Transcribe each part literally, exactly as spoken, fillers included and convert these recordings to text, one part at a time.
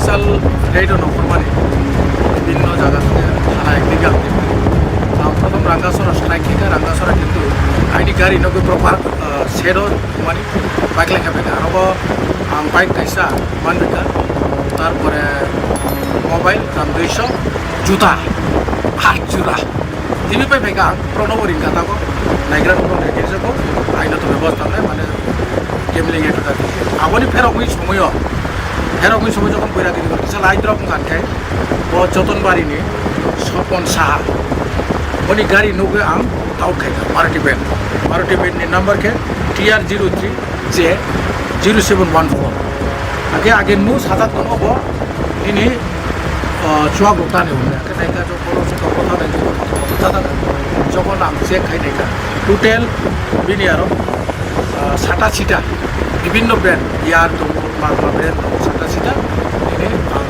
Special raid o nongkhormani bibhinno jaga thane thana ekdigi ang twi. Ang prothom Rangasora strike khe kha, Rangasora kintu aini gari nokhe proper, ah, shed o thumani bike lekha phaikha. Aro bo ang bike kaisa manbikha, tarpore mobile gram duiso, juta aat jora. Tini pai phaikha ang pronobo ringkha tago, naigra nokno naikhe se bo aino to bebosta nai mane gambling ekta ta. Aboni pherokni somoyo, pherokni somoy jokhon boira giri gori kisa lai drop wngkha khe bo Jotonbari ni Sopon Saha, boni gari nugwi ang tauk khaikha Maruti van, Maruti van ni number khe T R zero three J zero seven one four. Age age nu sajak tongo bo nini, ah, chuak rok tani hwnwi. Ake naikha jok boro jok kotha nai jok kotha kotha jok. Jokon ang check khai naikha. Total bini aro, ah, sata sita bibhinno brand, yar tongo, magma brand tongo, sata sita nini ang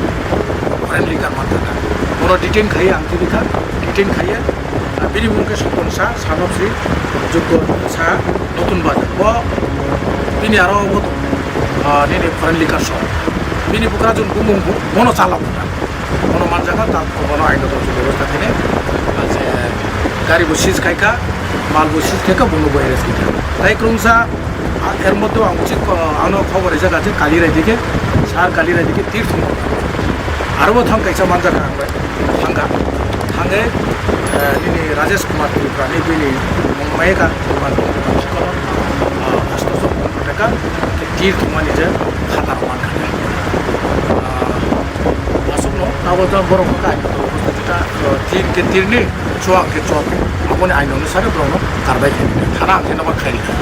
foreign liquor mankha. Bono detain khai ang tini kha, detain khaiya. Ah, bini mung khe Sopon Sa, son of Sri Jukko Sa, Notun Bazar. Bo bini aro bo tong, ah, nini foreign liquor shop. Bini bukra jun bumung bo, bono chalok ta. Bono manjaka ta, bono aino to bebostha khene, ah, je gari bo seize khaikha, mal bo seize khaikha, bono bo arrest khaikha. Tai kwrwngsa, ah, er moddhe ang uchit ko, ano khobor rijak je Kali Rai dike, sar Kali Rai dike tir thung. Aro bo thang kaisa manjaka ang bai. Thangkha, thangwi, eh, nini Rajesh Kumar Tripura ni bini mung mayekha, Kumar Tripura ni sikolo, ah, hasta sok tongkha, tir thumani je khatar mankha. Ah, aswkno abo to borok no kainwi tongo, jeta, eh, tir ke tirni, chuak ke chuak, aboni ain onusare borokno karbai khainai, thana ang khe nokbar khairikha.